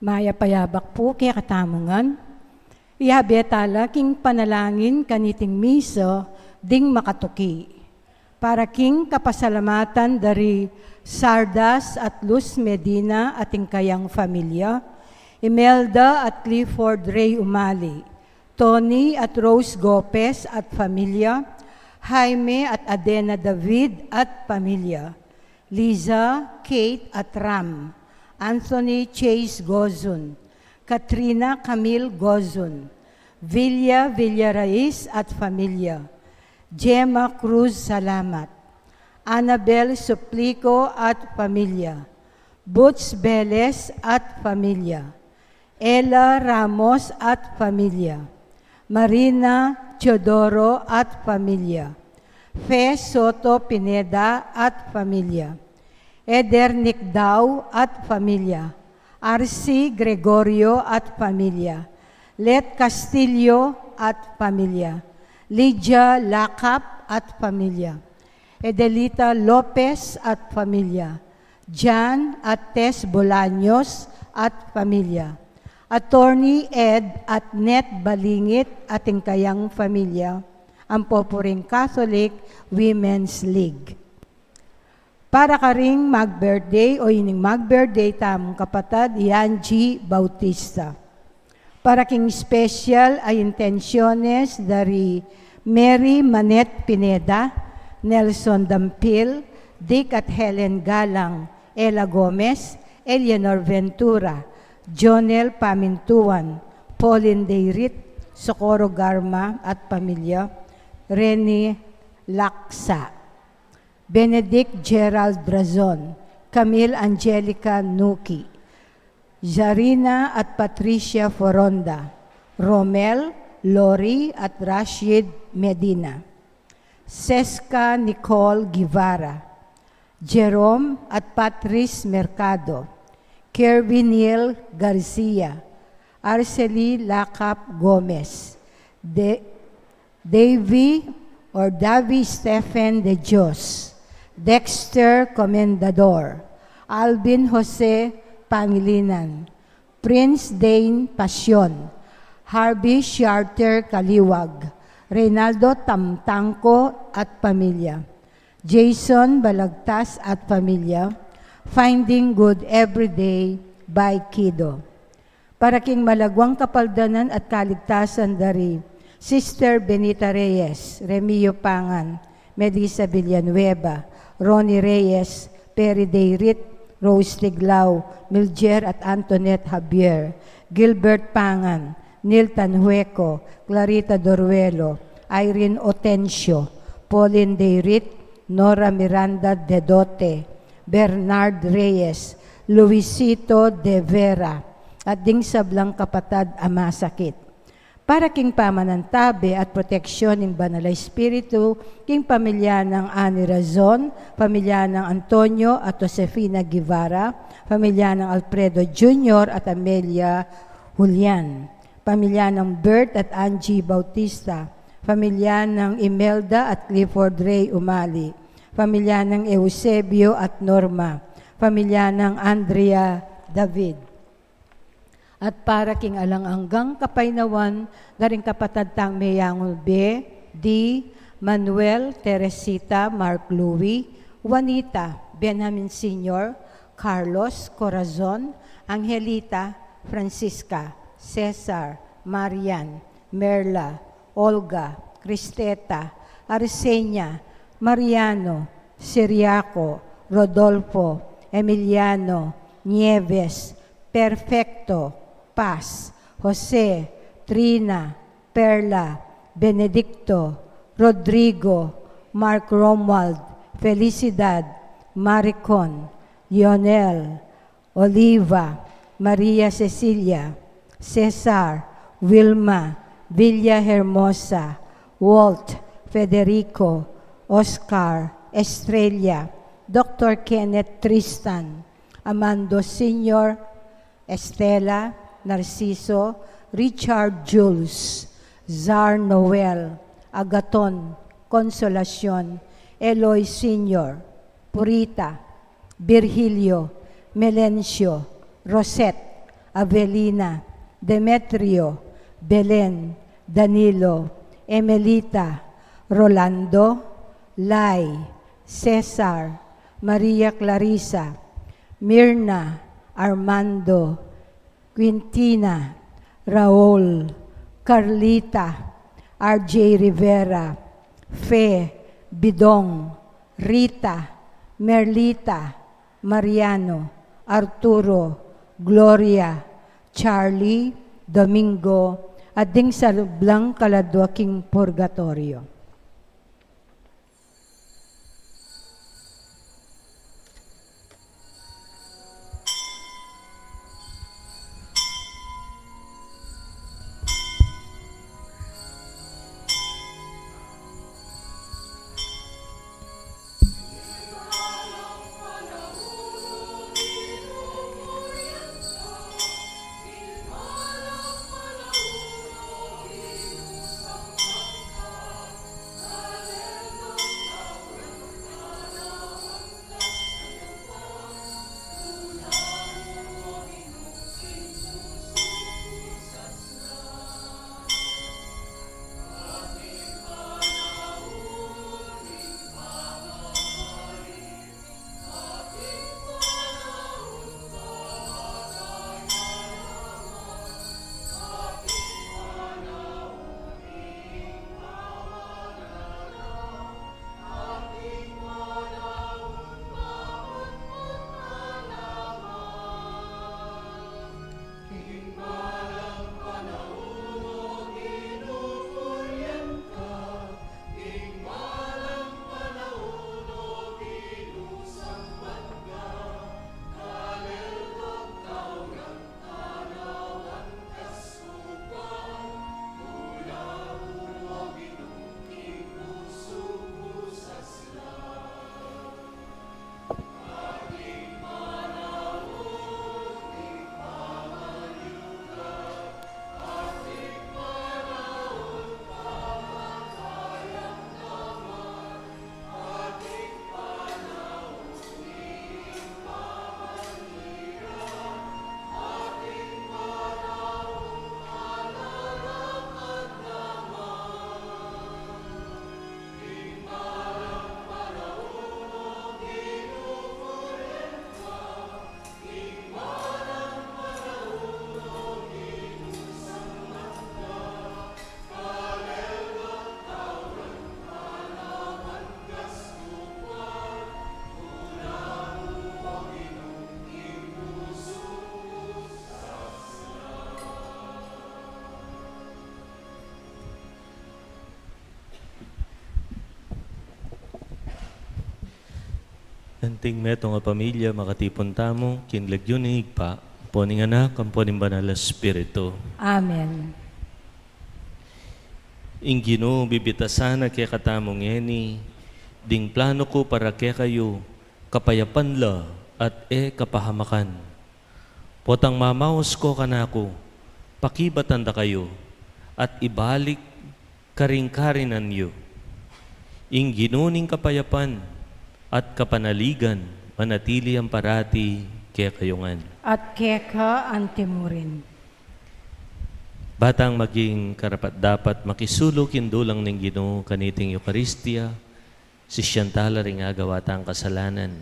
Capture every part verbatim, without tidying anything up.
Mayap a yabak pu kekatamu ngan. Iyabe tala king panalangin kaniting misa ding makatuki. Para king kapasalamatan da ri Sardas at Luz Medina at ing kayang familia, Imelda at Clifford Ray Umali, Tony at Rose Gopez at familia, Jaime at Adena David at familia, Liza, Kate at Ram, Anthony Chase Gozun, Katrina Camille Gozun, Villa Villarais at familia, Gemma Cruz Salamat, Annabel Suplico at familia, Butch Beles at familia, Ella Ramos at familia, Marina Teodoro at familia, Fe Soto Pineda at familia, Eder Nicdao at familia, Arsi Gregorio at familia, Let Castillo at familia, Lydia Lakap at familia, Edelita Lopez at familia, Jan at Tess Bolaños at familia, Attorney Ed at Net Balingit at ing kayang familia, Ampo pu ring Catholic Women's League. Para karing mag-birthday o ining mag-birthday tamung kapatad, i Angie Bautista. Para king special a intenciones da ri Mary Manette Pineda, Nelson Dampil, Dick at Helen Galang, Ella Gomez, Eleanor Ventura, Jonel Pamintuan, Pauline Deirit, Socorro Garma at pamilya, Rene Laksa, Benedict Gerald Drazon, Camille Angelica Nuki, Zarina at Patricia Foronda, Romel, Lori at Rashid Medina, Seska Nicole Guevara, Jerome at Patrice Mercado, Kervin Neil Garcia, Arcely Lakap Gomez, De- Davy or Davy Stephen De Dios, Dexter Comendador, Alvin Jose Pangilinan, Prince Dane Pasion, Harvey Charter Kaliwag, Reynaldo Tamtangco at pamilya, Jason Balagtas at pamilya, Finding Good Every Day by Kido. Para king malagwang kapaldanan at kaligtasan da ri Sister Benita Reyes, Remio Pangan, Melissa Villanueva, Ronnie Reyes, Perry Deirit, Rose Tiglao, Miljer at Antoinette Javier, Gilbert Pangan, Neil Tanhueco, Clarita Doruelo, Irene Otencio, Pauline Deirit, Nora Miranda Dedote, Bernard Reyes, Luisito De Vera, at ding sablang kapatad a masakit. Para king pamanantabe at proteksyon ning Banal a Espiritu, king pamilya nang Annie Razon, pamilya nang Antonio at Josefina Guevara, pamilya nang Alfredo Junior at Amelia Julian, pamilya nang Bert at Angie Bautista, pamilya nang Imelda at Clifford Ray Umali, pamilya nang Eusebio at Norma, pamilya nang Andrea David. At para king alang anggang kapaynawan da ring kapatad tang meyangul be, di Manuel, Teresita, Mark Louis, Juanita, Benjamin Senior, Carlos, Corazon, Angelita, Francisca, Cesar, Marian, Merla, Olga, Cristeta, Arsenia, Mariano, Siriaco, Rodolfo, Emiliano, Nieves, Perfecto, Paz, Jose, Trina, Perla, Benedicto, Rodrigo, Mark Romuald, Felicidad, Maricon, Lionel, Oliva, Maria Cecilia, Cesar, Wilma, Villa Hermosa, Walt, Federico, Oscar, Estrella, Doctor Kenneth, Tristan, Amando Senior, Estela, Narciso, Richard, Jules, Zar, Noel, Agaton, Consolacion, Eloy Senior, Purita, Virgilio, Melencio, Rosette, Avelina, Demetrio, Belen, Danilo, Emelita, Rolando, Lai, Cesar, Maria Clarissa, Mirna, Armando, Quintina, Raul, Carlita, R J Rivera, Fe, Bidong, Rita, Merlita, Mariano, Arturo, Gloria, Charlie, Domingo, at ding sablang kaladwa king purgatorio. Anting metung a pamilya, makatipun tamu king lagyu ning Ibpa, ampo ning Anak, ampo ning Banal a Espiritu. Amen. Ing Ginu bibitasan na kekatamu ngeni ding planu ku para kekayu, kapayapan la at e kapahamakan. Potang mamaus ko kanaku, pakibatan da kayu, at ibalik karing karinan yu. Ing Ginu ning kapayapan at kapanaligan manatili yang parati kekayu ngan. At keka antimurin. Batang maging karapat-dapat makisulu king dulang ning Ginu kaniting Eukaristia, sisian tala ring agawa tang kasalanan,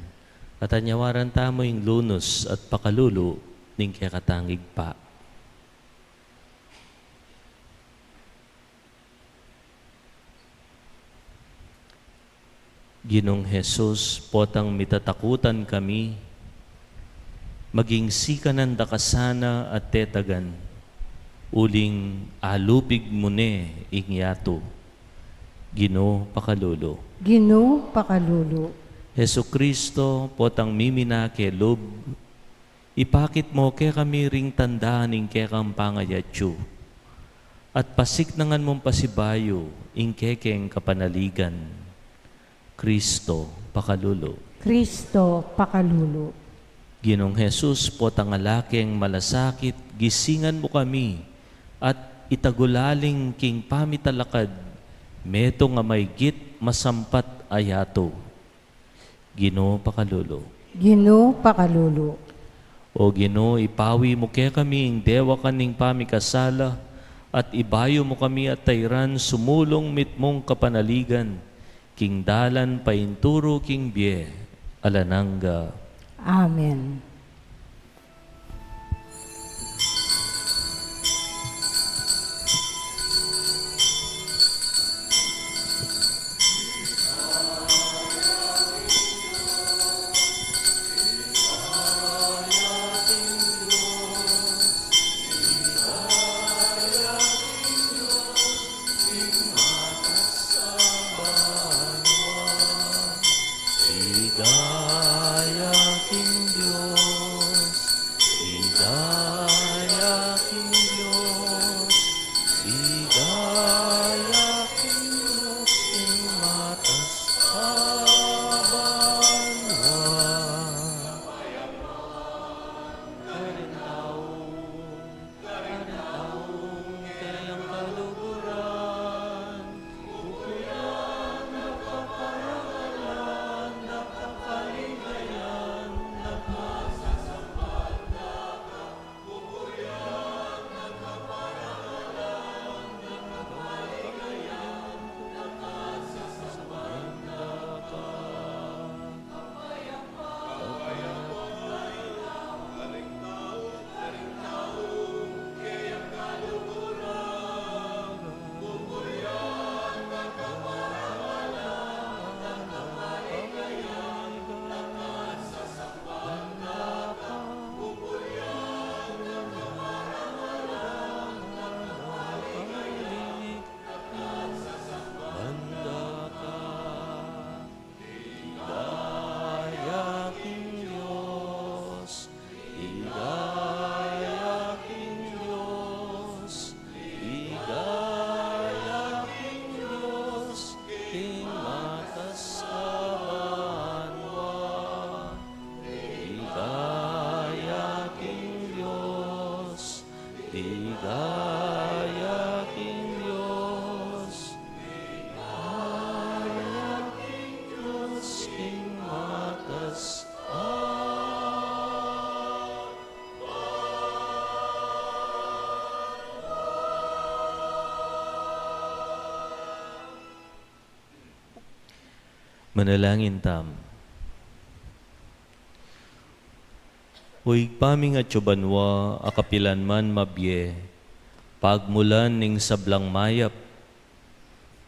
at anyawaran tamu ing lunus at pakalulu ning kekatang Ibpa. Ginung Jesus, potang mitatakutan kami, maging sikanan da ka sana at tetagan, uling alupig mu ne ing yatu. Ginu, pakalulu. Ginu, pakalulu. Jesucristo, potang miminake lub, ipakit mo kekami ring tanda ning kekang pangayatsu, at pasiknangan mung pasibayu ing kekeng kapanaligan. Cristo, pakalulu. Cristo, pakalulu. Ginung Jesus, potang alakeng malasakit, gisingan mu kami, at itagulaling king pamitalakad, metung a maygit masampat a yatu. Ginu, pakalulu. Ginu, pakalulu. O Ginu, ipawi mu kekami ing dewakan ning pamikasala, at ibayu mu kami at tairan sumulung mitmung kapanaligan, king dalan painturu king bie alang angga. Amen. Ligaya king Dios, ligaya king Dios, ligaya king Dios, king matas a banua. Ligaya king Dios, ligaya king Dios, ligaya king Dios, king matas a banua. Ligaya king Dios, ligaya king Dios, ligaya king Dios, king matas a banua. Manalangin tamu. O Ibpa ming atsu banua, a kapilan man mabie, pagmulan ning sablang mayap,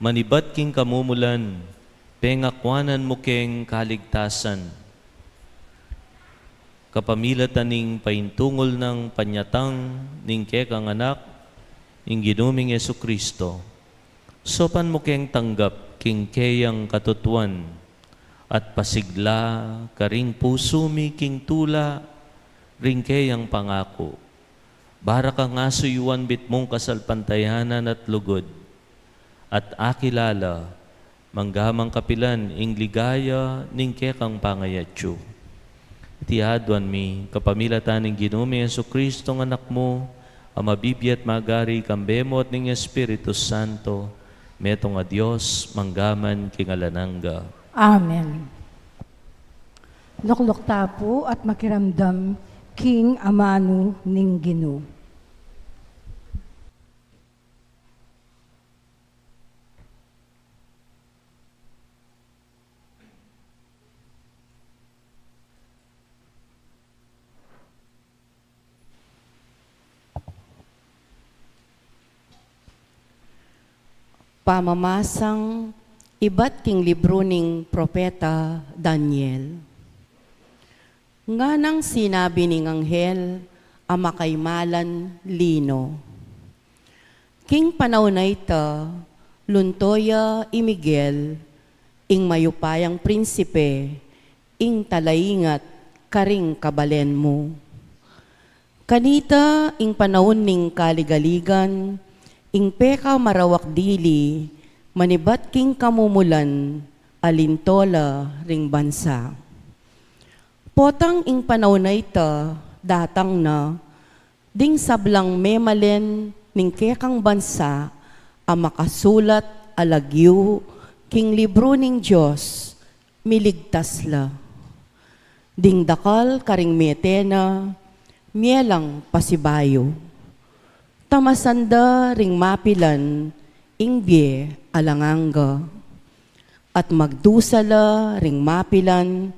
manibat king kamumulan, pengakuanan mu keng kaligtasan. Kapamilatan ning paintungul nang panyatang ning kekang Anak, ing Ginu ming Jesucristo, saupan mu keng tanggap king keyang katutuan, at pasigla karing pusu mi king tula ring keyang pangaku. Bara kang asuyuan mitmung kasalpantayanan at lugud, at akilala, mangga mang kapilan ing ligaya ning kekang pangayatsu. Iti aduan mi, kapamilatan ning Ginu ming Jesucristo, ing Anak mu, a mabibie at magari, kambe mu at ning Espiritu Santo, metung a Dios, mangga man king alang angga. Amen. Lukluk ta pu at makiramdam king amanu ning Ginu. Pamamasang ibat king libru ning propeta Daniel. Nganang sinabi ning anghel a makaimalan Lino, king panaun a ita, lunto ya i Miguel, ing mayupayang prinsipe, ing talaingat karing kabalen mu. Kanita ing panaun ning kaligaligan, ing pekamarawak dili, manibat king kamumulan, alinto la ring bansa. Potang ing panaun a ita, datang na, ding sablang memalen ning kekang bansa, a makasulat a lagyu king libru ning Dios, miligtas la. Ding dakal karing mete na, Mie lang pasibayu. Tamasan da ring mapilan ing bie alang angga, at magdusa la ring mapilan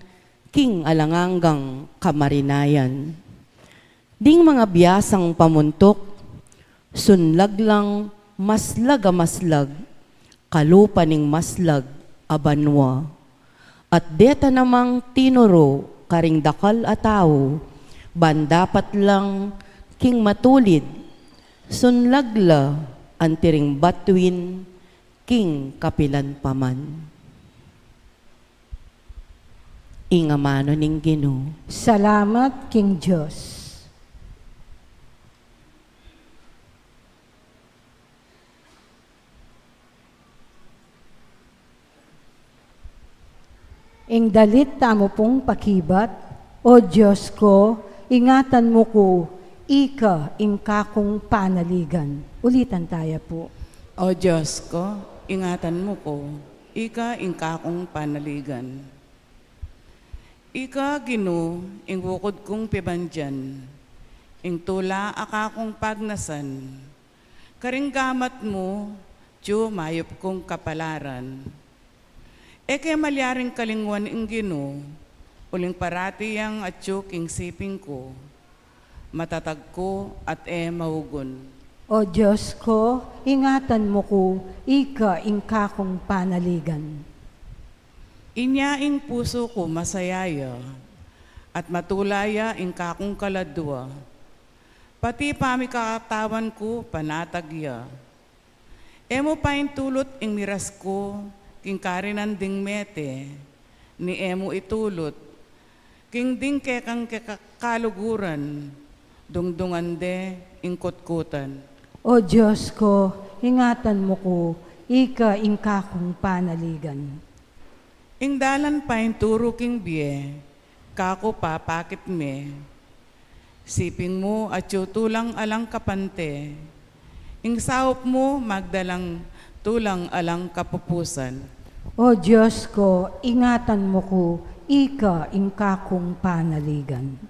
king alang anggang kamarinayan. Ding mga biasang pamuntuk, sunlag lang maslag a maslag, kalupa ning maslag a banua. At deta namang tinuru karing dakal a tau, ban dapat lang king matulid, sunlag la anti ring batuin king kapilan pa man. Ing amanu ning Ginu. Salamat king Dios. Ing dalit tamu pung pakibat, O Dios ko, ingatan mu ku, ika ing kakung panaligan. Ulitan taya pu. O Dios ko, ingatan mu ku, ika ing kakung panaligan. Ika, Ginu, ing wukud kung pibandian, ing tula a kakung pagnasan. Karing gamat mu, atyu mayup kung kapalaran. E ke malyaring kalinguan ing Ginu, uling parati yang atyu king siping ku. Matatag ku at e maugun. O Dios ko, ingatan mu ku, ika ing kakung panaligan. Inya ing pusu ku masaya ya, at matula ya ing kakung kaladua. Pati pamikakatawan ku panatag ya. E mu paintulut ing miras ku king karinan ding mete, ni e mu itulut king ding kekang keka-, kaluguran, dungdungan de ing kutkutan. O Dios ko, ingatan mu ku, ika ing kakung panaligan. Ing dalan painturu king bie, kaku papakit me. Siping mu atyu tulang alang kapante. Ing saup mu magdalang tulang alang kapupusan. O Dios ko, ingatan mu ku, ika ing kakung panaligan.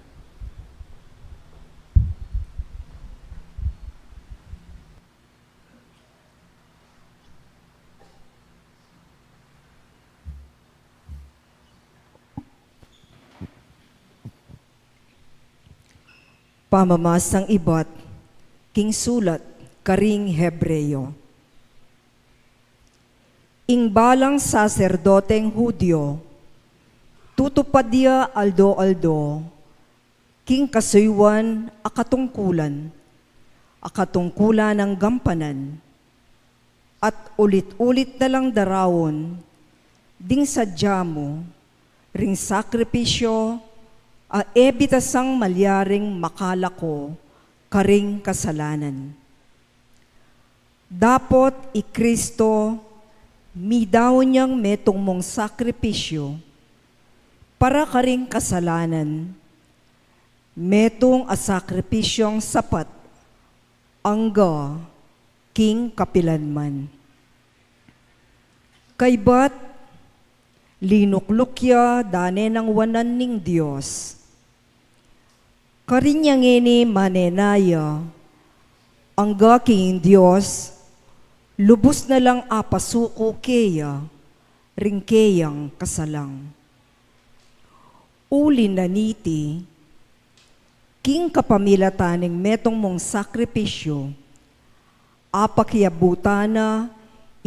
Pamamasang ibat king sulat karing Hebreo. Ing balang saserdoteng Judio, tutupad ya aldo-aldo king kasuyuan a katungkulan, a katungkulan nang gampanan, at ulit-ulit na lang daraun ding sadya mu ring sakripisyu a e bitasang malyaring makalako karing kasalanan. Dapot i Kristo, midaun yang metung mung sakripisyu para karing kasalanan, metung a sakripisyung sapat angga king kapilanman. Kaybat, linukluk ya da ne nang wanan ning Dios. Karin yang ini manenaya, angga king Dios, lubus na lang apasuku keya ring keyang kasalang. Uli na niti, king kapamilatan ning metung mung sakripisyu, apakiabutan na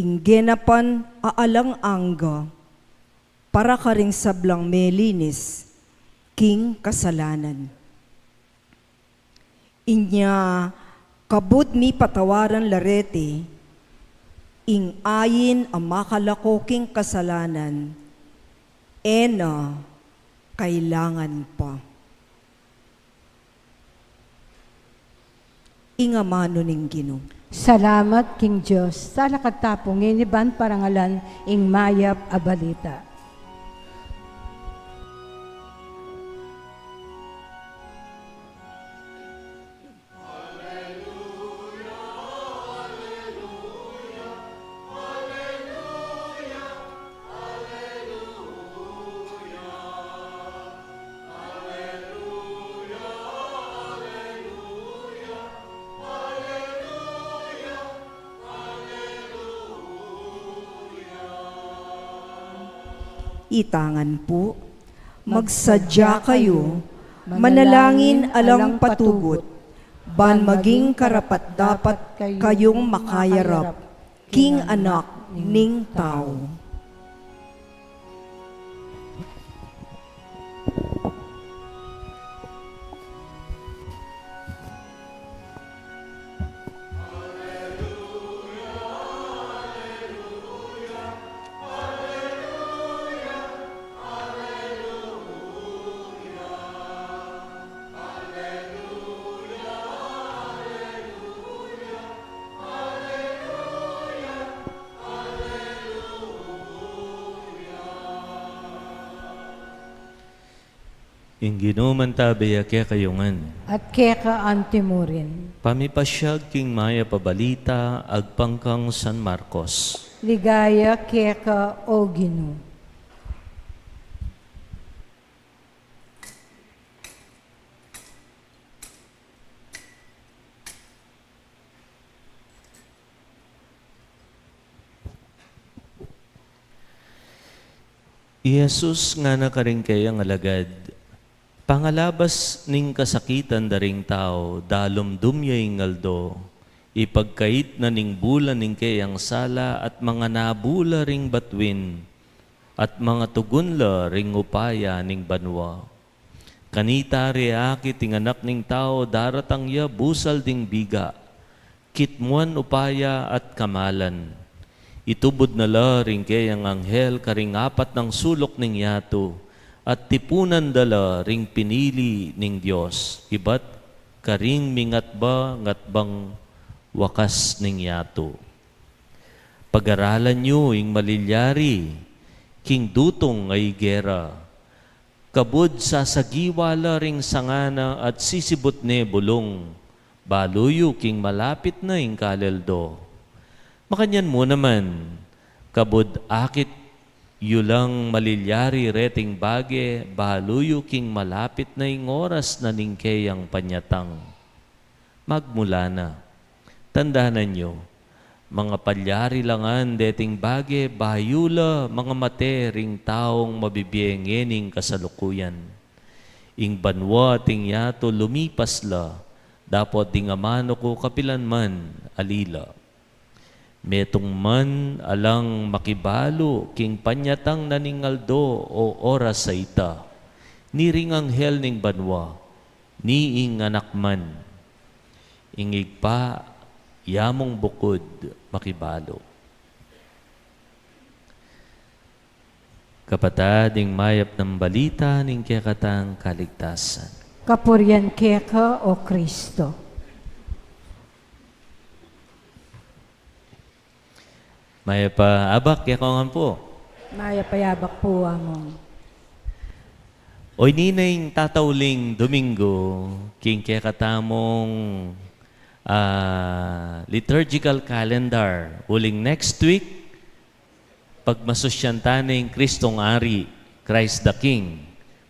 ing genapan a alang angga para karing sablang melinis king kasalanan. Inya kabud mipatawaran la reti, ing ain a makalako king kasalanan, e na kailangan pa. Ing amanu ning Ginu. Salamat king Dios. Salakad ta pu ngeni ban parangalan ing mayap a balita. Itangan pu, magsadya kayu, manalangin alang patugut, ban maging karapat-dapat kayung makayarap king Anak ning Tau. Ing Ginu mantabe ya kekayu ngan. At keka antimurin. Pamipasyag king mayap a balita agpang kang San Marcos. Ligaya keka, O Ginu. I Jesus ngana karing keyang alagad, pangalabas ning kasakitan da ring tau, dalumdum ya ing aldo, ipagkait na ning bula ning keyang sala at manganabula ring batuin, at mangatugun la ring upaya ning banua. Kanita re akit ing Anak ning Tau daratang ya busal ding biga, kitmuan upaya at kamalan. Itubud na la ring keyang anghel karing apat nang suluk ning yatu, at tipunan da la ring pinili ning Dios, ibat karing mingatba-ngatbang wakas ning yatu. Pagaralan yu ing malilyari king dutung a igera. Kabud sasagiwa la ring sanga na at sisibut ne bulung, balu yu king malapit na ing kaleldo. Makanyan mu naman, kabud akit yu lang malilyari reting bage, balu yu king malapit na ing oras na ning keyang panyatang. Magmula na. Tandanan yu, mangapalyari la ngan deting bage bayu la mangamate ring taung mabibie ngening kasalukuyan. Ing banua at ing yatu lumipas la, dapot ding amanu ku kapilan man alila. Metung man alang makibalu king panyatang na ning aldo o oras a ita, ni ring anghel ning banua, ni ing anak man. Ing Ibpa, ya mung bukud makibalu. Kapatad, ing mayap nang balita ning kekatang kaligtasan. Kapurian keka, O Kristo. Mayap a abak kekayu ngan pu. Mayap a abak pu, Among. Oyni na ing tatauling Domingo king kekatamung, ah, liturgical calendar. Uling next week, pagmasusyan ta ne ing Kristong Ari, Christ the King.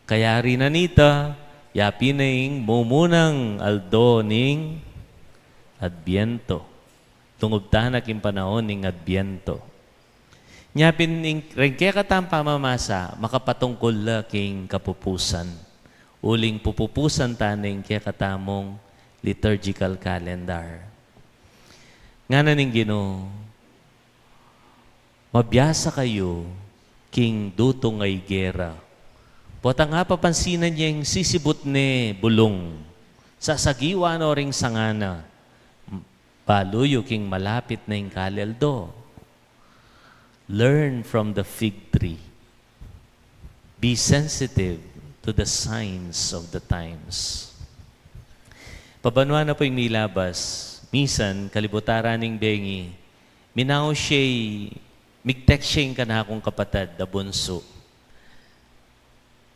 Kayari na nita, yapin na ing mumunang aldo ning Adbiento. Tungub tana king panaun ning Adbiento. Nya pin ing, ring kekatang pamamasa, makapatungkul la king kapupusan. Uling pupupusan tana ing kekatamung liturgical calendar. Ngana ning Ginu, mabiasa kayu king dutung a igera. Potang apapansinan ye ing sisibut ne bulung, sasagiwa no ring sanga na, balu yu king malapit na ing kaleldo. Learn from the fig tree. Be sensitive to the signs of the times. Pabanua na pu ing milabas, misan kalibutan ning bengi, minaus ye, mig-text ye ing kanakung kapatad a bunsu.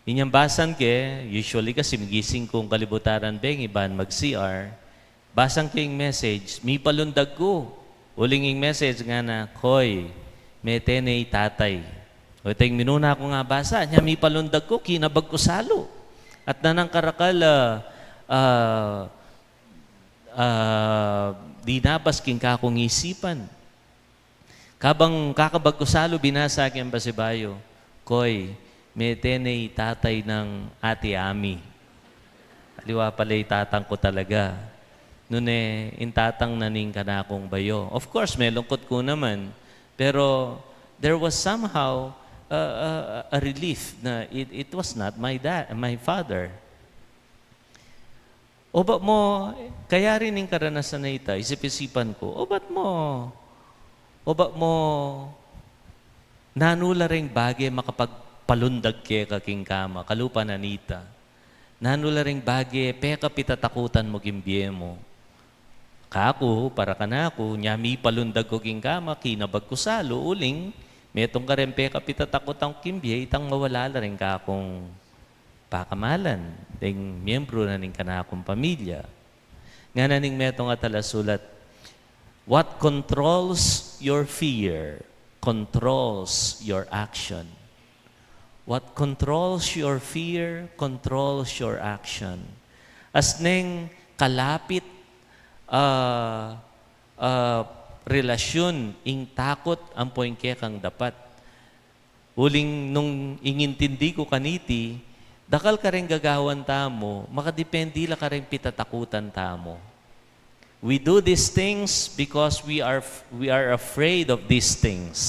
Inyang basan ke, usually kasi migising kung kalibutan bengi ban mag-C R, basan ke ing message, mipalundag ku. Uling ing message ngana, "Koy, mete ne i tatay." O, ita ing minuna kung abasa, nya mipalundag ku, kinabag ku salu. At nanang karakal, ah, ah, ah, dinabas king kakung isipan. Kabang kakabag ku salu, binasa ke ing pasibayu, Koy, mete ne i tatay nang Ate Ami. Aliwa pala i tatang ku talaga. Nune, i tatang na ning kanakung bayu. Of course, melungkut ku naman. Pero there was somehow a, a, a relief na it, it was not my dad, my father. O ba mu, kaya rin ing karanasan a ita, isip-isipan ku, o ba mu, o ba mu, nanu la ring bage makapagpalundag keka king kama, kalupa na nita? Nanu la ring bage pekapitatakutan mu king bie mu? Kaku, para kanaku, nya mipalundag ku king kama, kinabag ku salu, uling, metung kareng pekapitatakutan ku king bie, itang mawala la ring kakung pakamalan deng miyembru na ning kanakung pamilya. Ngana ning metung a talasulat, "What controls your fear controls your action. What controls your fear controls your action." As neng kalapit, ah, ah, relasyun ing takut ampo ing kekang dapat. Uling nung ingintindi ku kaniti, dakal kareng gagawan tamu, makadepende la kareng pitatakutan tamu. We do these things because we are, we are afraid of these things.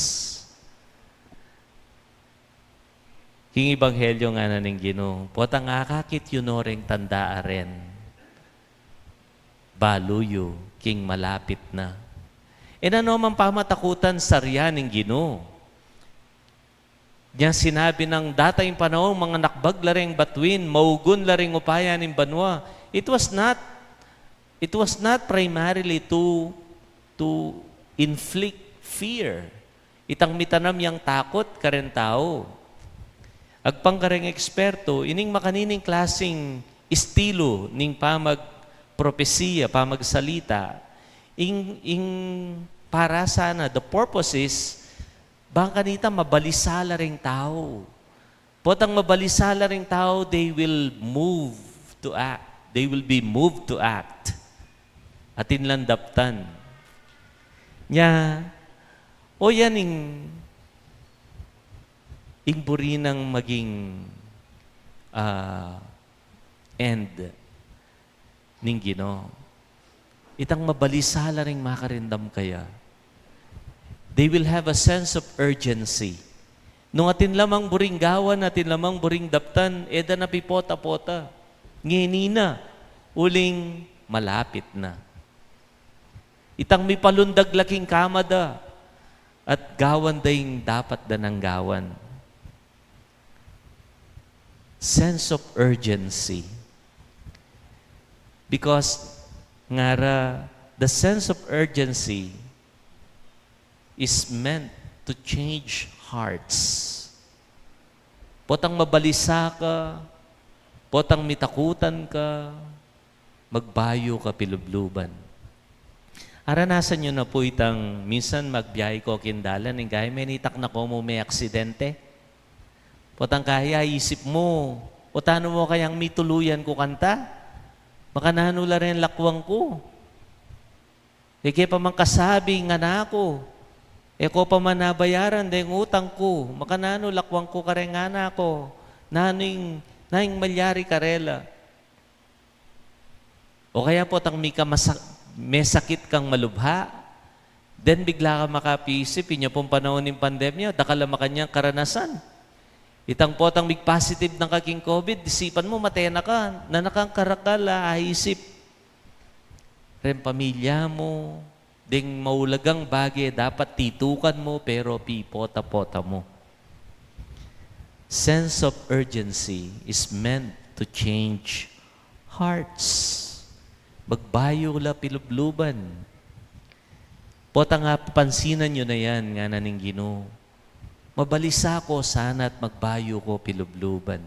King Ebanghelyo ngana ning Ginu, "Potang akakit yu no reng tanda a ren, balu yu king malapit na." E nanu mang pamatakutan, saryan ning Ginu. Nya sinabi nang, "Datang ing panaun, manganakbag la reng batuin, maugun la ring upaya ning banua." It was not, it was not primarily to, to inflict fear. Itang mitanam yang takut karen tau. Agpang kareng eksperto, ining makanining klasing estilu ning pamagpropesiya, pamagsalita, ing, ing para sana, the purpose is, bang kanita mabalisa la ring tau. Potang mabalisa la ring tau, they will move to act. They will be moved to act. Atin lang daptan. Nya, o yan ing, ing buri nang maging, ah, end ning Ginu. Itang mabalisa la ring makarindam kaya. They will have a sense of urgency. Nung atin lamang buring gawan, atin lamang buring daptan, e da na pipota-pota. Ngeni na, uling malapit na. Itang mipalundag la king kama da, at gawan da ing dapat da nang gawan. Sense of urgency. Because, ngara, the sense of urgency is meant to change hearts. Potang mabalisa ka, potang mitakutan ka, magbayu ka pilubluban. Aranasan yu na pu itang minsan magbiyahe ko king dalan, ing gaya menitak na ko mu me aksidente. Potang kaya isip mu, "O tanu mu kayang mituluyan ku kanta? Makananu la ren lakwang ku? E ke pa man kasabi ing anak ku. E ko pa man nabayaran deng utang ku. Makananu lakwang ku kareng anak ku? Nanu ing, nanu ing malyari karela?" O kaya potang mika masa-, mesakit kang malubha, then bigla ka makapisip, inya pung panaun ning pandemya, dakal a makanyang karanasan. Itang potang mig-positive na ka king COVID, isipan mu, mate na ka, nanu kang karakal a aisip? Reng pamilya mu, deng maulagang bage dapat titukan mu, pero pipota-pota mu. Sense of urgency is meant to change hearts. Magbayu la pilubluban. Potang apansinan yu na yan, ngana ning Ginu. Mabalisa ko sana at magbayu ko pilubluban.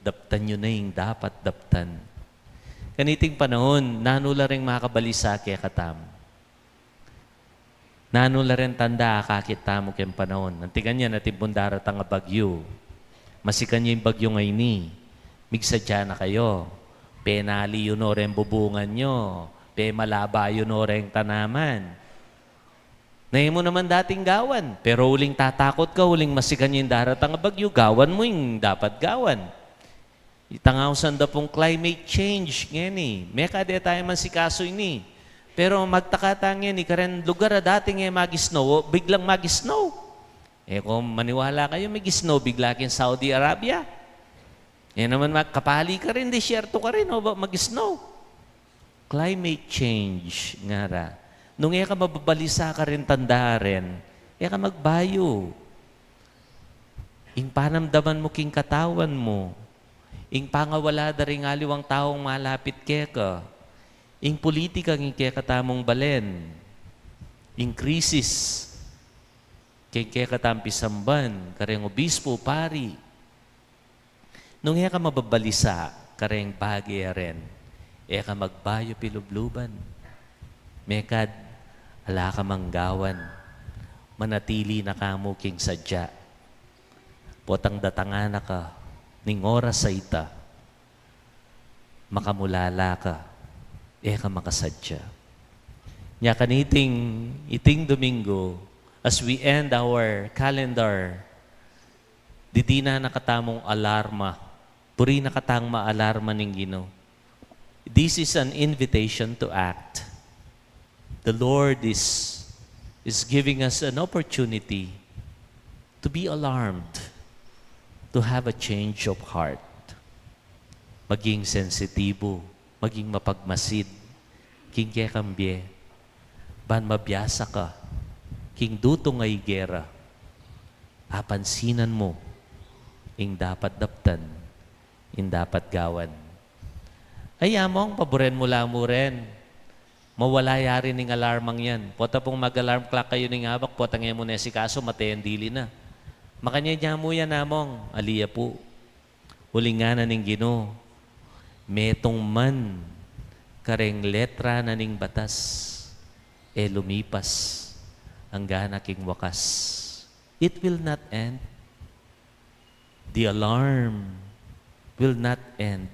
Daptan yu na ing dapat daptan. Kaniting panaun, nanu la ring makabalisa kekatamu? Nanu la ring tanda a akakit tamu keng panaun? Anti kanyan, atin pung daratang a bagyu. Masikan ya ing bagyu ngeni, migsadya na kayu. Penali yu no reng bubungan yu, pemalaba yu no reng tanaman. Na e mu naman dating gawan, pero uling tatakut ka, uling masikan ya ing daratang a bagyu, gawan mu ing dapat gawan. Itang ausan da pung climate change ngeni. Mekad e taya mansikasu ini. Pero magtaka ta ngeni, karen lugar a dating e mag-snow, o, biglang mag-snow. E ku maniwala kayu, mig-snow bigla king Saudi Arabia. E naman, kapali karin, disyerto karin, o ba mag-snow? Climate change, ngara. Nung e ka mababalisa karin tanda ren, e ka magbayu. Ing panamdaman mu king katawan mu, ing pangawala da ring aliwang taung malapit keka, ing pulitika king kekatamung balen, ing krisis king kekatamung pisamban, kareng obispo, pari. Nung e ka mababalisa kareng bage a ren, e ka magbayu pilubluban. Mekad ala ka mang gawan, manatili na ka mu king sadya. Potang datangan na ka ning oras a ita, makamulala ka, e ka makasadya. Nya kaniting, iting Domingo, as we end our calendar, didinan na katamung alarma. Buri na katang maalarma ning Ginu. This is an invitation to act. The Lord is, is giving us an opportunity to be alarmed, to have a change of heart. Maging sensitibo, maging mapagmasid king kekang bie, ban mabiasa ka king dutung a gera, apansinan mu ing dapat daptan, ing dapat gawan. Ay, Among, paburen mu la mu ren. Mawala yari ning alarmang yan. Pota pung mag-alarm clock kayu ning abak, potang e mu ne sikasu, mate yang dili na. Makanyan ya mu yan, Among. Ali ya pu. Uling ngana ning Ginu, metung man kareng letra na ning batas, e lumipas angga na king wakas. It will not end. The alarm will not end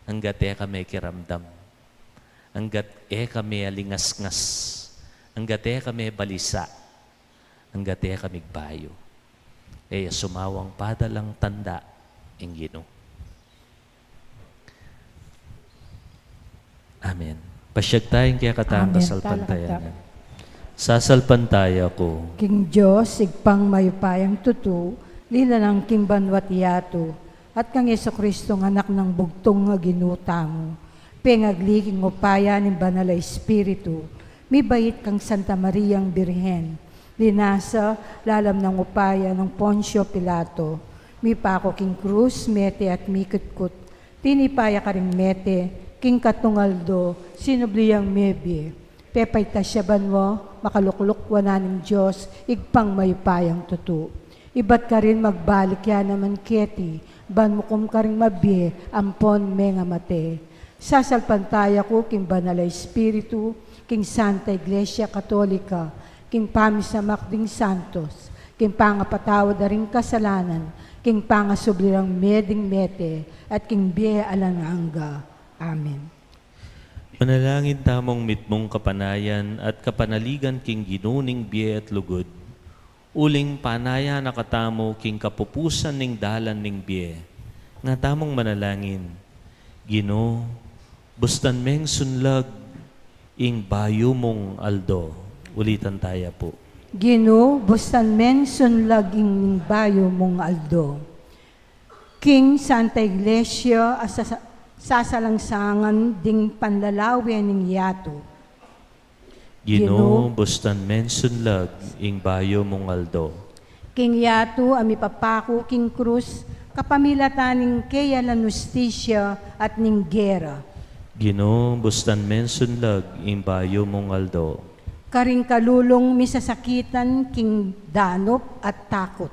anggat e ka mekiramdam, anggat e ka mealingasngas, anggat e ka mebalisa, anggat e ka migbayu. E ya sumawang padalang tanda ing Ginu. Amen. Pasyag taya king kekatang kasalpantayanan. Sasalpantaya ku king Dios, Ibpang mayupayang tutu, linalang king banua't yatu, at kang Jesucristo, Anak nang bugtung a Ginu tamu, pengagli king upaya ning Banal a Espiritu, mibait kang Santa Mariang Birhen, linasa lalam nang upaya nang Poncio Pilato, mipaku king krus, mete at mikutkut, tinipa ya karing mete, king katung aldo sinubli yang mebie, pepaitas ya banua, makalukluk wanan ning Dios, Ibpang mayupayang tutu. Ibat karin magbalik ya naman keti, ban mukum karing mabie ampon mengamate. Sasalpantaya ku king Banal a Espiritu, king Santa Iglesia Katolika, king pamisamak ding santos, king pangapatawad da ring kasalanan, king pangasubli rang mie ding mete, at king bie alang angga. Amen. Manalangin tamung mitmung kapanayan at kapanaligan king Ginu ning bie at lugud, uling panayan na katamu king kapupusan ning dalan ning bie. Nga tamung manalangin, Ginu, bustan meng sunlag ing bayu mung aldo. Ulitan taya pu. Ginu, bustan meng sunlag ing bayu mung aldo. King Santa Iglesia a sasa-, sasalangsangan ding panlalawe ning yatu. Ginu, bustan meng sunlag ing bayu mung aldo. King yatu a mipapaku king krus, kapamilatan ning keyalan, hustisya at ning gera. Ginu, bustan meng sunlag ing bayu mung aldo. Karing kalulung misasakitan king danup at takut.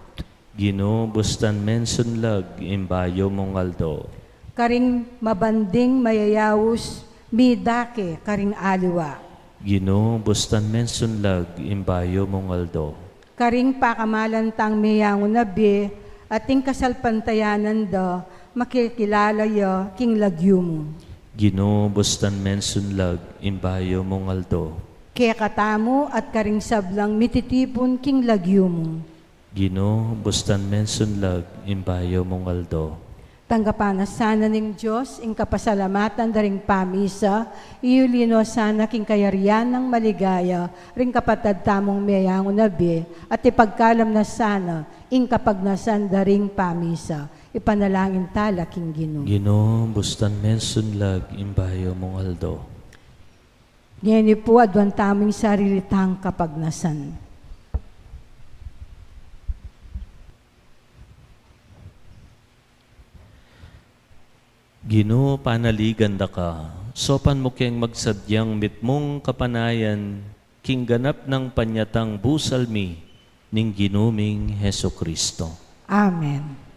Ginu, bustan meng sunlag ing bayu mung aldo. Karing mabanding mayayaus, midake karing aliwa. Ginu, bustan meng sunlag ing bayu mung aldo. Karing pakamalan tang meyangu na bie, at ing kasalpantayanan da, makikilala ya king lagyu mu. Ginu, bustan meng sunlag ing bayu mung aldo. Kekatamu at karing sablang mititipun king lagyu mu. Ginu, bustan mensunlag ing bayu mung aldo. Tanggapan na sana ning Dios ing kapasalamatan da ring pamisa, iuli no sana king kayarian nang maligaya ring kapatad tamung meyangu na bie, at ipagkalam na sana ing kapagnasan da ring pamisa. Ipanalangin tala king Ginu. Ginu, bustan mensunlag ing bayu mung aldo. Ngeni pu, aduan tamu ing sarili tang kapagnasan. Ginu, panaligan da ka, saupan mu keng magsadyang mitmung kapanayan king ganap nang panyatang busal mi ning Ginu ming Jesucristo. Amen.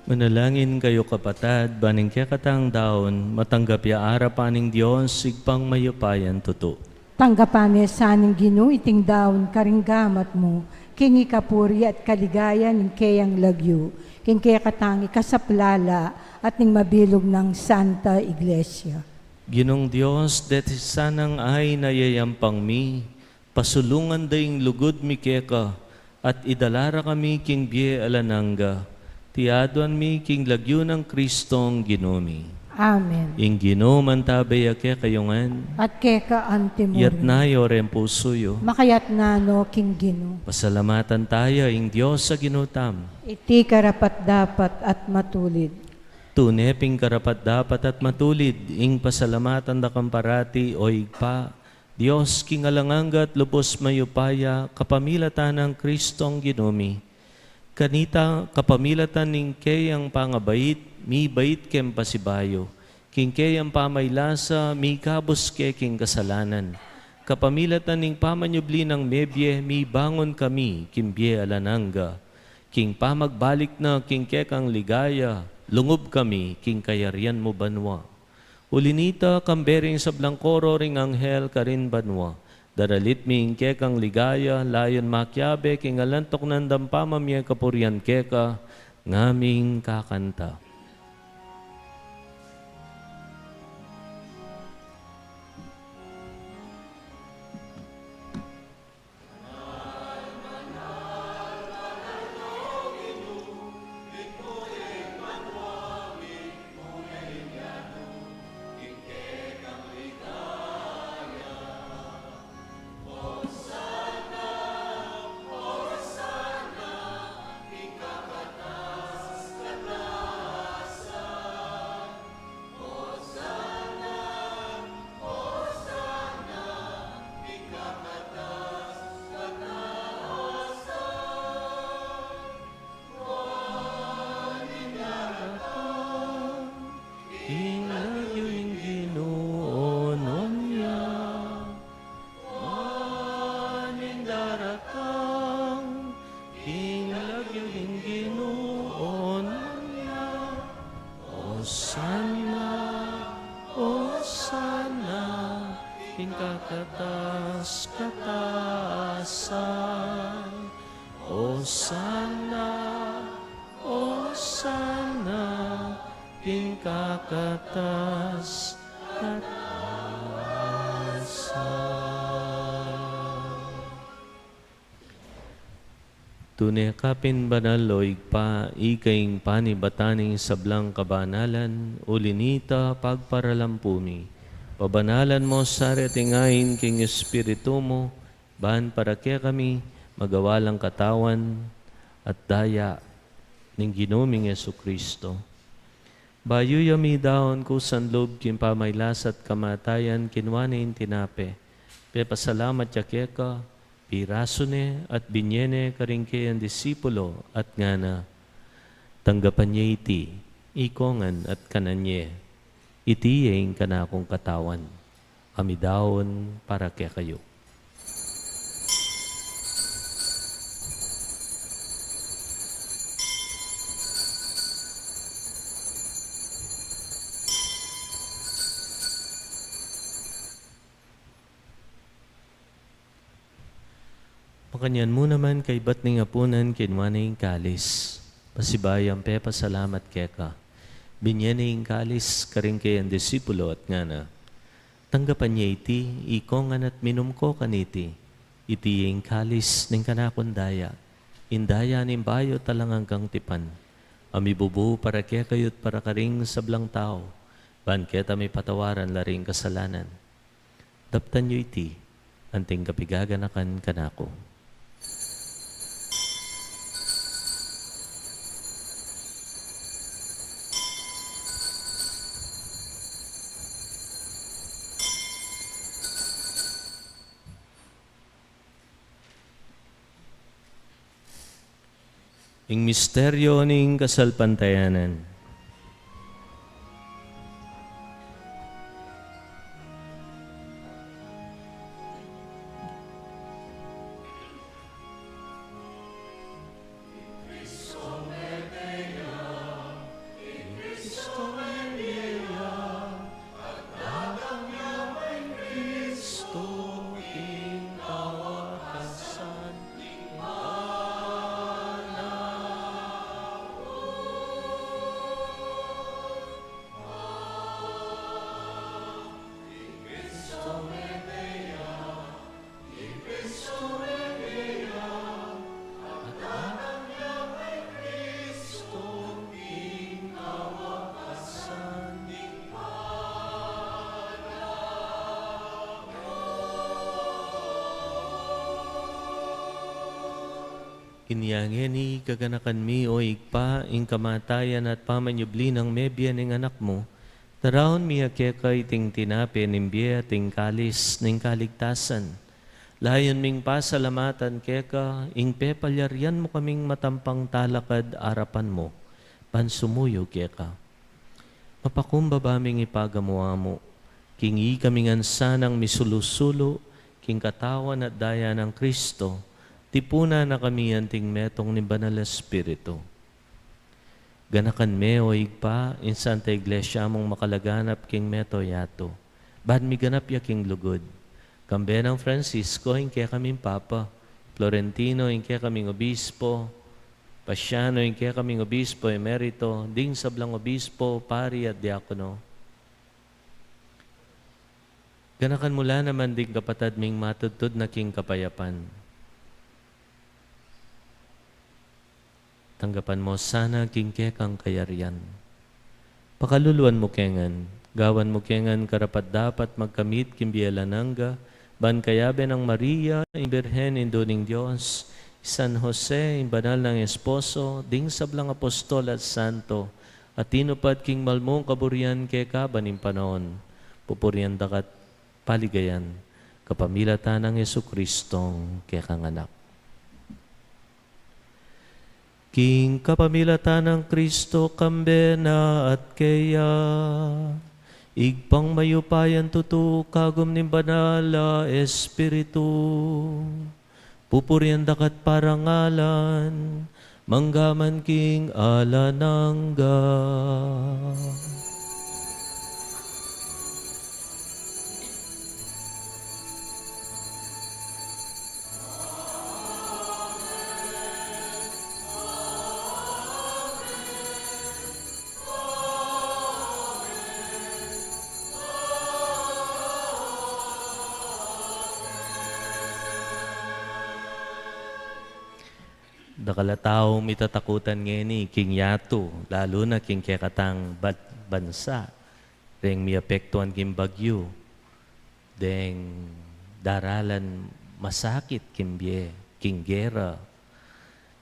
Manalangin kayu, kapatad, ban ing kekatang daun matanggap ya arapan ning Dios, Ibpang mayupayang tutu. Tanggapan na sa ning Ginu iting daun karing gamat mu, king ikapuri at kaligayan ning keyang lagyu, king kekatang ikasaplala at ning mabilug nang Santa Iglesia. Ginung Dios, deti sanang ain a yayampang mi, pasulungan da ing lugud mi keka, at idala ra kami king bie alang angga. Iti aduan mi king lagyu nang Kristong Ginu mi. Amen. Ing Ginu mantabe ya kekayu ngan. At keka antimurin. Itas yu reng pusu yu. Makaitas no king Ginu. Pasalamatan taya ing Dios a Ginu tamu. Iti karapat-dapat at matulid. Tune pin karapat-dapat at matulid ing pasalamatan da kang parati, O Ibpa, Dios king alang angga at lubus mayupaya, kapamilatan nang Kristong Ginu mi. Kanita, kapamilatan ning keyang pangabait, mibait keng pasibayu, king keyang pamailasa, mikabus ke king kasalanan. Kapamilatan ning pamanyubli nang mebie, mibangun kami king bie alang angga. King pamagbalik na king kekang ligaya, lungub kami king kayarian mu banua. Uli nita, kambe ring sablang koro ring anghel karin banua, daralit mi ing kekang ligaya, layun makiabe king alang tuknang dang pamamie kapurian keka, ngaming kakanta. King lagyu ning Ginu onan ya. Maning daratang king lagyu ning Ginu onan ya. Osana, Osana, king kakatas-katasan. Osana, Osana, king kakatas-katasan. Tune ka pin banal, O Ibpa, ika ing panibatan ning sablang kabanalan, uli nita pagparalampu mi. Pabanalan mu sa reting ain king Espiritu mu, ban para kekami magawa lang katawan at daya ning Ginu ming Jesucristo. Bayu ya midaun kusan lub king pamailas at kamatayan, kinua ne ing tinape, pepasalamat ya keka, pirasu ne at binye ne karing keyang disipulo at ngana: Tanggapan ye iti, ikongan at kanan ye. Iti ya ing kanakung katawan a midaun para kekayu. Makanyan mu naman kaybat ning apunan, kinua ne ing kalis, pasibayu yang pepasalamat keka, binye ne ing kalis karing keyang disipulo at ngana: Tanggapan ye iti, ikongan at minum ko kaniti. Iti ya ing kalis ning kanakung daya, ing daya ning bayu at alang anggang tipan, a mibubu para kekayu't para karing sablang tau, ban keta mipatawaran la ring kasalanan. Daptan yu iti, anting kapigaganakan kanaku. Ing misteryo ning kasalpantayanan. Inya ngeni, kaganakan mi, o Ibpa, ing kamatayan at pamanyubli nang mebie ning Anak mu, daraun mi keka iting tinape ning bie at ing kalis ning kaligtasan. Layun ming pasalamatan keka ing pepalyarian mu kaming matampang talakad arapan mu, ban sumuyu keka. Mapakumbaba ming ipagamu-amu, king ikami ngan sanang misulu-sulu king katawan at daya nang Kristo, tipunan na kami anting metung ning Banal a Espiritu. Ganakan me, o Ibpa, ing Santa Iglesia mung makalaganap king mabilug a yatu, ban miganap ya king lugud. Kambe nang Francisco, ing kekaming Papa, Florentino, ing kekaming Obispo, Paciano, ing kekaming Obispo Emerito, ding sablang obispo, pari at diakono. Ganakan mu la naman ding kapatad ming matudtud na king kapayapan. Tanggapan mu la sana king kekang kayarian. Pakaluluan mu ke ngan, gawan mu ke ngan karapat-dapat magkamit king bie alang angga, ban kayabe nang Maria, ing Birhen, Indu ning Dios, San Jose, ing banal nang esposo, ding sablang apostol at santo, a tinupad king malmung kaburian keka kaban ning panaun, pupurian daka at paligayan, kapamilatan nang Jesucristong kekang Anak. King kapamilatan nang Kristo, kambe na at keya, Ibpang mayupayang tutu, kagum ning Banal a Espiritu, pupurian daka at parangalan, mangga man king alang angga. Dakal a tau mitatakutan ngeni king yatu, lalu na king kekatang bat-, bansa, deng miapektuan king bagyu, deng daralan masakit king bie, king gera.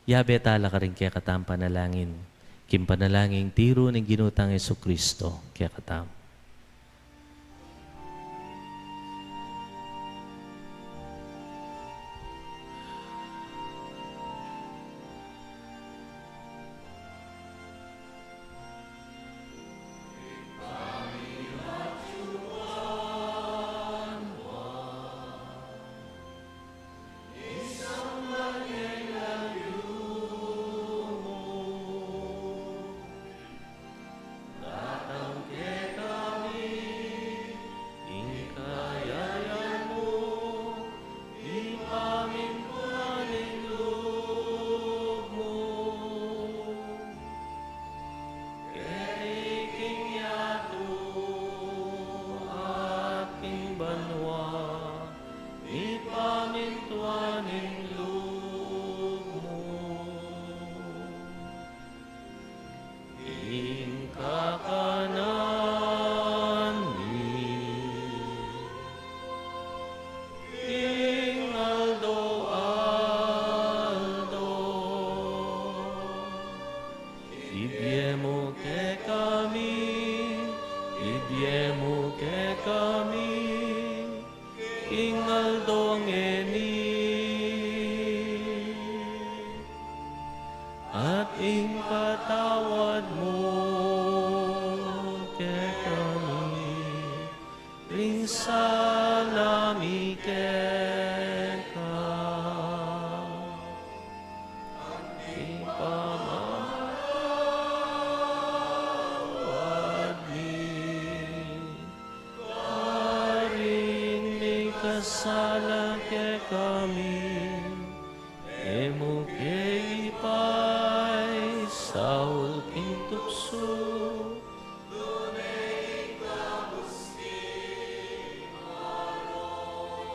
Yabe tala karing kekatang panalangin, king panalangin ning tiru ning Ginu tang Jesucristo kekatamu. Datang kekami ing kayarian mu, ing pamintuan ning lub mu, keti king yatu at king banua, ing pamintuan ning lub mu. Ing kakanan mi king aldo-aldo, ibie mu kekami, ibie mu kekami king aldo ngeni, at ipatawad mu kekami ring sala mi keka, ing pamamatawad mi karing mikasala kekami, e mu ke ipaisaul king tuksu, nune ikabus king marok.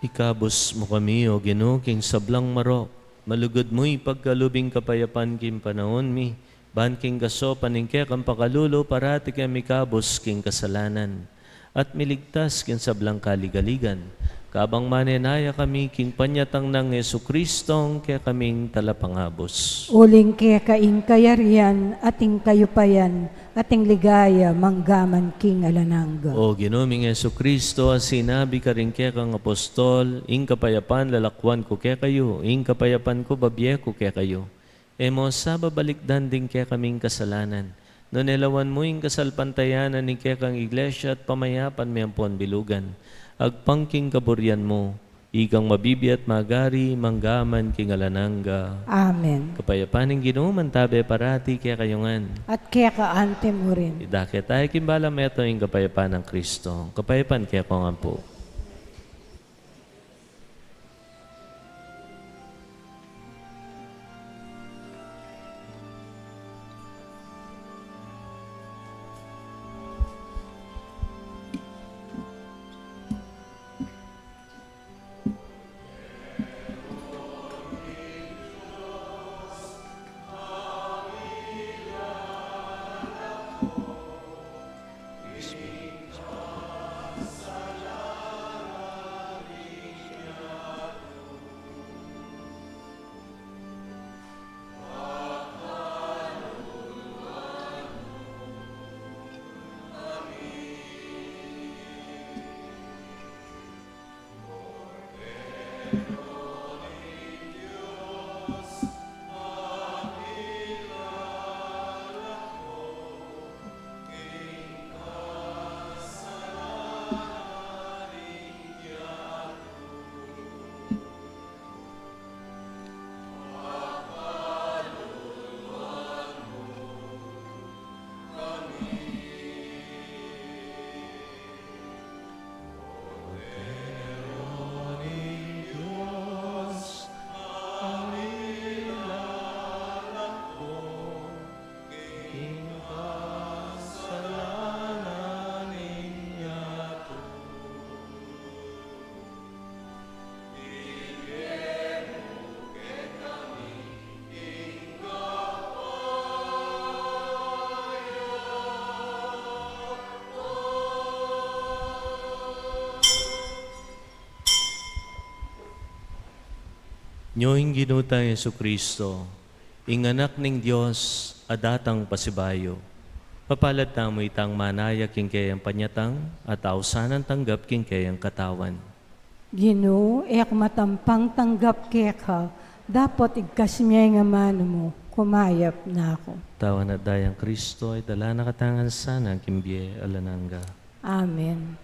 Ikabus mu kami, O Ginu, king sablang marok. Malugud mu ipagkalub ing kapayapan king panaun mi, ban king kasopan ning kekang pakalulu, parati keng mikabus king kasalanan at miligtas king sablang kaligaligan, Kabang manenaya kami king panyatang nang Jesucristo, ing kekaming Talapangabus. Uling keka ing kayarian, at ing kayupayan, at ing ligaya, mangga man king alang angga. O Ginu ming Jesucristo, a sinabi karing kekang apostol, ing kapayapan lalakwan ku kekayu, ing kapayapan ku babie ku kekayu. E mu sa babalikdan ding kekaming kasalanan, nune lawan mu ing kasalpantayanan ning kekang Iglesia at pamayapan mi ampon bilugan, agpang king kaburian mu, ikang mabibie at magari, mangga man king alang angga. Amen. Kapayapan ning Ginu mantabe parati kekayu ngan. At keka anti mu rin. Idake tamu king bala metung ing kapayapan nang Kristo. Kapayapan kekayu ngan pu. Nyo ing Ginu tang Jesucristo, ing Anak ning Dios a datang pasibayu. Mapalad tamu itang manaya king keyang panyatang at ausan a tanggap king keyang katawan. Ginu, e ku matampang tanggap keka, dapot igkas mu ing amanu mu, kumayap na ku. Katawan at dayang Kristo, idala na katamu ngan sana king bie alang angga. Amen.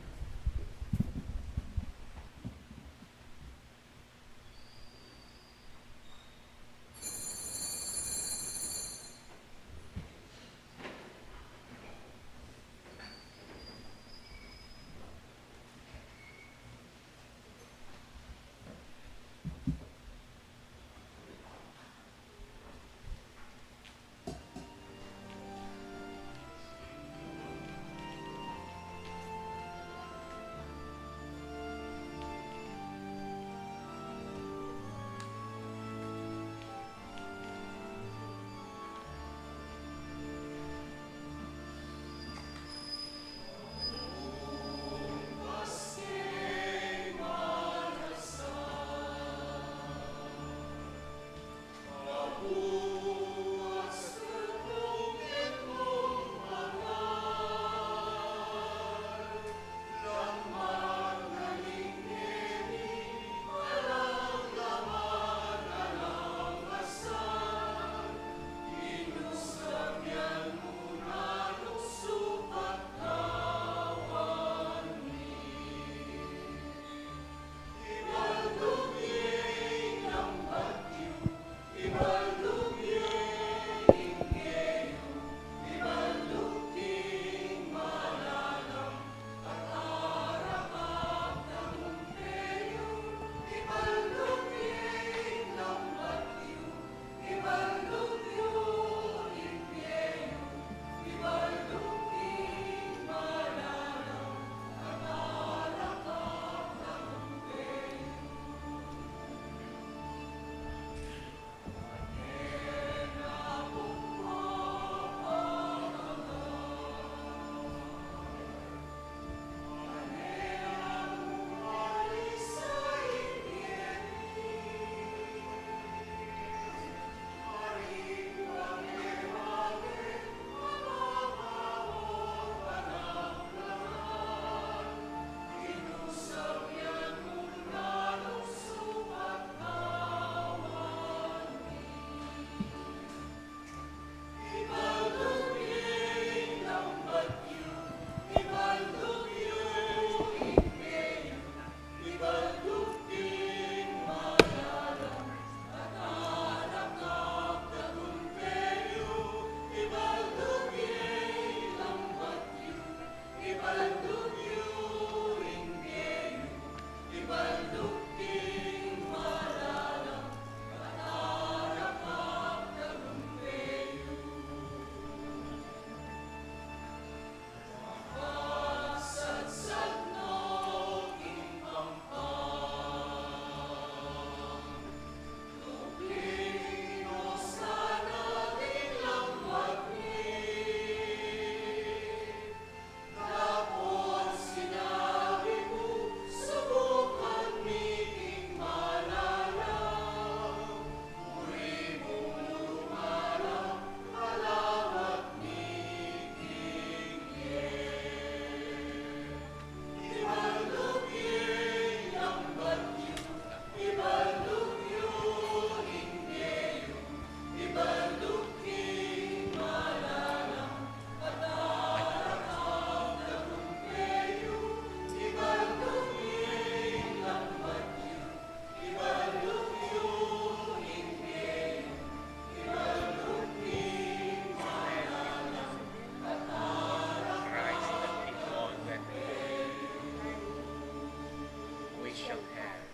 Shall have.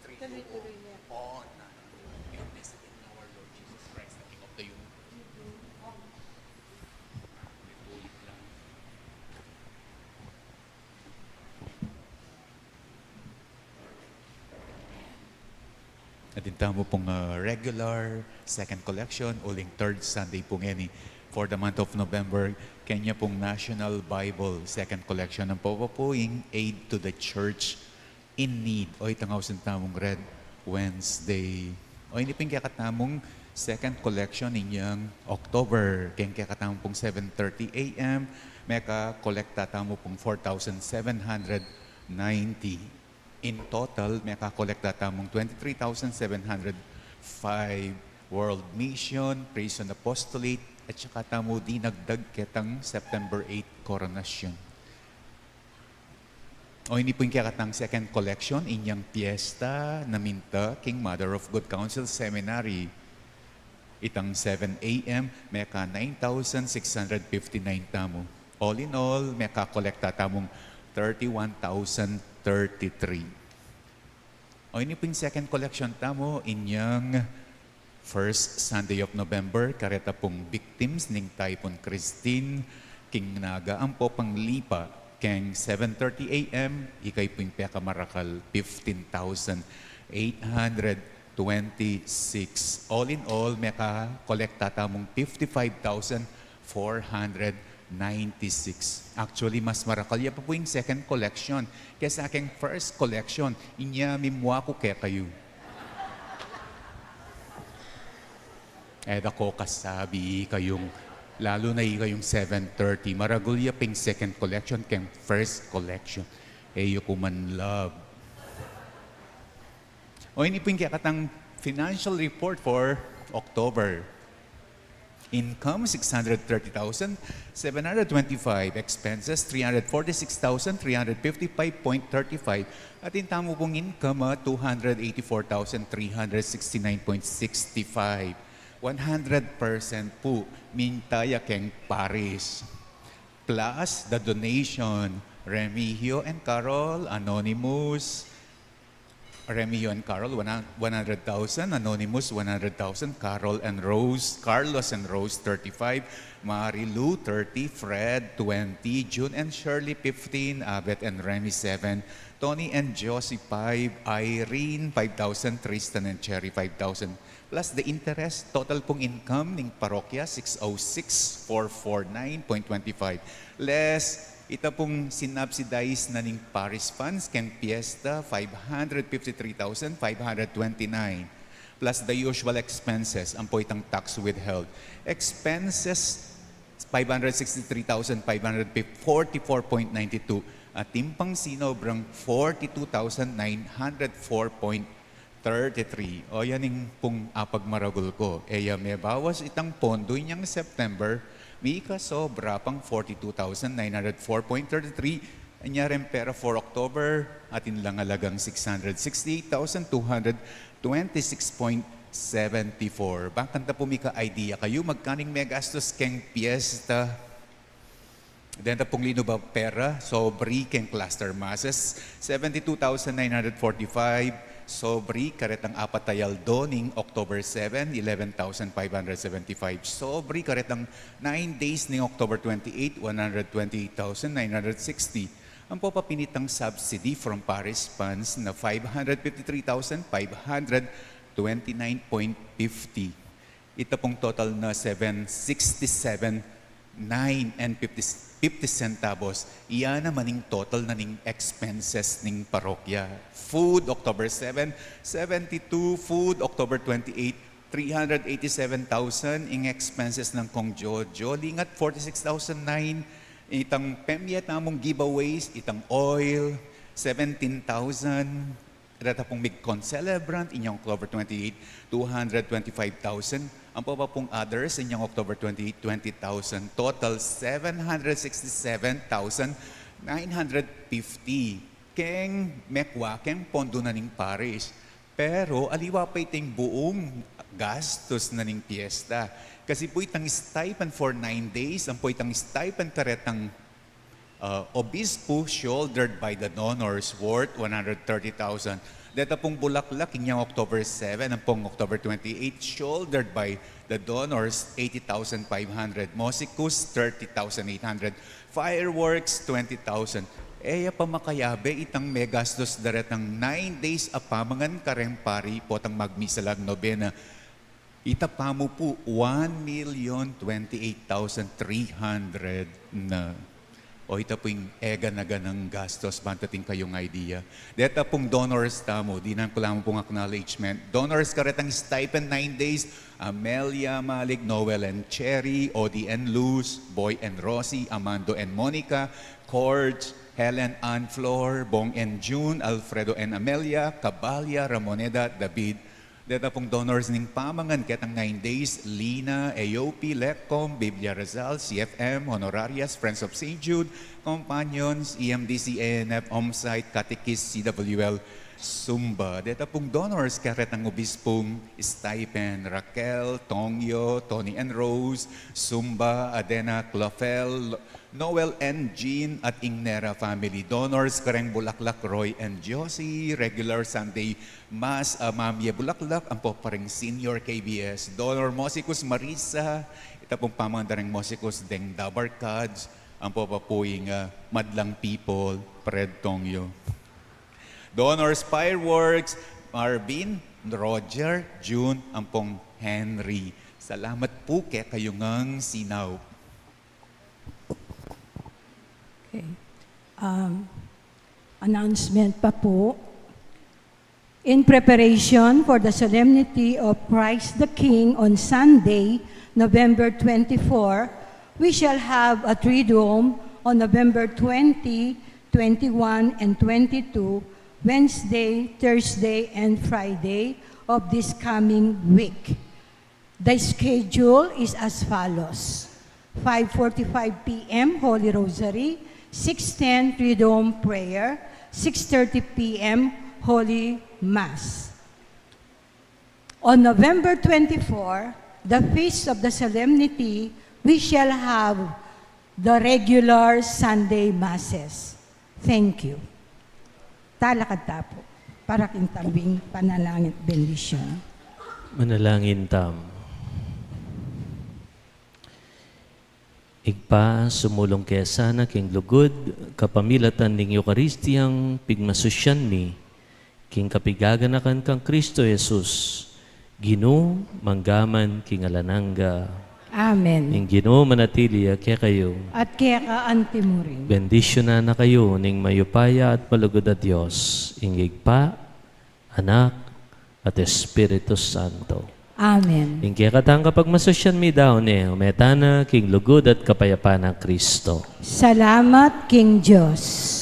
Tuloy-tuloy niya. Oo, na, na. Yung message in our Lord Jesus Christ, the King of the universe. Tuloy-tuloy lang. Atin tamu pung, ah, regular second collection, uling third Sunday pu ngeni for the month of November, kanya pung National Bible second collection. Ampo pa pu ing Aid to the Church in Need. O itang ausan tamung Red Wednesday. O ini pung kekatamung second collection inyang October. Keng kekatamung pung seven thirty A M, meka-collect tamu pung four thousand seven hundred ninety. In total, meka-collect tamung twenty-three thousand seven hundred five, World Mission, Prison Apostolate, at saka tamu dinagdag ketang September eight Coronation. O ini pung kekatang second collection, inyang piyesta na minta king Mother of Good Counsel Seminary. Itang seven A M, meka nine thousand six hundred fifty-nine tamu. All in all, meka-collect tamung thirty-one thousand thirty-three. O ini pung second collection tamu, inyang first Sunday of November, kareta pung victims ning Typhoon Christine, king Naga ampo pang Lipa, keng seven thirty A M, ikay pung pekamarakal, fifteen thousand eight hundred twenty-six. All in all, meka-collect tamung fifty-five thousand four hundred ninety-six. Actually, mas marakal ya pa pu ing second collection kesa keng first collection. Inya mimua ku kekayu. E da ko kasabi, ikayung, lalu na ikayung seven thirty, maragul ya pung second collection keng first collection. E yu ku man love. O ini pung kekatang financial report for October. Income, six hundred thirty thousand seven hundred twenty-five. Expenses, three hundred forty-six thousand three hundred fifty-five point thirty-five. Atin tamu pung income, ah, two hundred eighty-four thousand three hundred sixty-nine point sixty-five. One hundred percent pu minta ya keng parish. Plus the donation, Remigio and Carol, Anonymous, Remigio and Carol, one, one hundred thousand. Anonymous, one hundred thousand. Carol and Rose, Carlos and Rose, thirty-five. Mary Lou, thirty. Fred, twenty. June and Shirley, fifteen. Abet and Remy, seven. Tony and Josie, five. Irene, five thousand. Tristan and Cherry, five thousand. Plus the interest, total pung income ning parokya, six oh six four four nine point twenty-five. Less ita pung sinubsidize na ning parish funds keng piyesta, five hundred fifty-three thousand five hundred twenty-nine. Plus the usual expenses, ampo itang tax withheld. Expenses, five hundred sixty-three thousand five hundred forty-four point ninety-two. Atin pang sinobrang, forty-two thousand nine hundred four point thirty-three. O, yan ing pung apagmaragul ku. E ya mebawas itang pondo inyang September, mika sobra pang forty-two thousand nine hundred four point thirty-three, inya reng pera for October, atin lang alagang six hundred sixty-eight thousand two hundred twenty-six point seventy-four. Bang kanta pu mika idea kayu magkanung megastus keng piyesta. Deta pung linub a pera, sobri keng cluster masses, seventy-two thousand nine hundred forty-five, sobri karetang apat a aldo ning October seven, eleven thousand five hundred seventy-five, sobri karetang nine days ning October twenty-eight, one hundred twenty-eight thousand nine hundred sixty. Ampo pa pin itang subsidy from parish funds na five hundred fifty-three thousand five hundred twenty-nine point fifty. Ita pung total na seven sixty-seven nine and fifty, fifty centavos. Iya naman ing total na ning expenses ning parokya. Food, October seven, seventy-two. Food, October twenty-eight, three hundred eighty-seven thousand. Ing expenses nang Kong Jojo, lingat, forty-six thousand nine. Itang pemye tamung giveaways, itang oil, seventeen thousand. Reta pung mig-concelebrant, inyang October twenty-eight, two hundred twenty-five thousand. Ampo pa pung others, inyang October twenty-eight, twenty thousand. Total, seven hundred sixty-seven thousand nine hundred fifty. Keng mekwa keng pondo na ning parish. Pero aliwa pa iting buung gastus na ning piyesta. Kasi pu itang stipend for nine days, ampo itang stipend karetang Uh, Obispo, shouldered by the donors, worth one hundred thirty thousand. Deta pung bulaklak, inyang October seven, ampong October twenty-eight, shouldered by the donors, eighty thousand five hundred. Mosikus, thirty thousand eight hundred. Fireworks, twenty thousand. E ya pa makayabe itang megastos da retang nine days a pamangan kareng pari potang magmisa lang nobena. Ita pamu pu one million twenty-eight thousand three hundred na. O, ita pu ing egan-egan a gastos, banta atin kayung idea. Deta pung donors tamu, dinan ku lamang pung acknowledgement. Donors karetang stipend nine days, Amelia Malik, Noel and Cherry, Odi and Luz, Boy and Rosie, Amando and Monica, Cords, Helen Ann Flor, Bong and June, Alfredo and Amelia, Cabalia, Ramoneda, David. Deta pung donors ning pamangan ketang nine days, Lina, A O P, Lecom, Biblia Rizal, C F M, Honorarias, Friends of Saint Jude, Companions, E M D C, A N F, Homesite, Catechist, C W L, Zumba. Deta pung donors karetang obispung stipend, Raquel, Tongyo, Tony and Rose, Zumba, Adena, Clofel, Noel and Jean at ing Nera family. Donors kareng bulaklak, Roy and Josie. Regular Sunday Mass, a, mamye bulaklak, ampo pa reng senior K B S. Donor Mosikus Marisa, ita pung pamangan da reng Mosikus deng Dabarkads, ampo pa pu ing, a, madlang people, Fred Tongyo. Donors Fireworks, Marvin, Roger, June, ampong Henry. Salamat pu kekayu ngang sinaup. Okay. Um, announcement pa pu. In preparation for the Solemnity of Christ the King on Sunday, November twenty-four, we shall have a Triduum on November twenty, twenty-one, and twenty-two, Wednesday, Thursday, and Friday of this coming week. The schedule is as follows: five forty-five P M Holy Rosary, six ten Triduum Prayer, six thirty P M Holy Mass. On November twenty-four, the Feast of the Solemnity, we shall have the regular Sunday Masses. Thank you. Talakad ta pu para king tamu ing panalangin at bendisyon. Manalangin tamu. Ibpa, sumulung ke sana king lugud, kapamilatan ning Eukaristiyang pigmasusyan mi, king kapigaganakan kang Kristo Jesus, Ginu, mangga man king alang angga. Amen. Ing Ginu manatili ya kekayu. At keka anti murin. Bendisyunan na kayu ning mayupaya at malugud a Dios, ing Ibpa, Anak, at Espiritu Santo. Amen. Ing kekatang kapagmasusyan mi daun ne, ume tana king lugud at kapayapan nang Kristo. Salamat king Dios.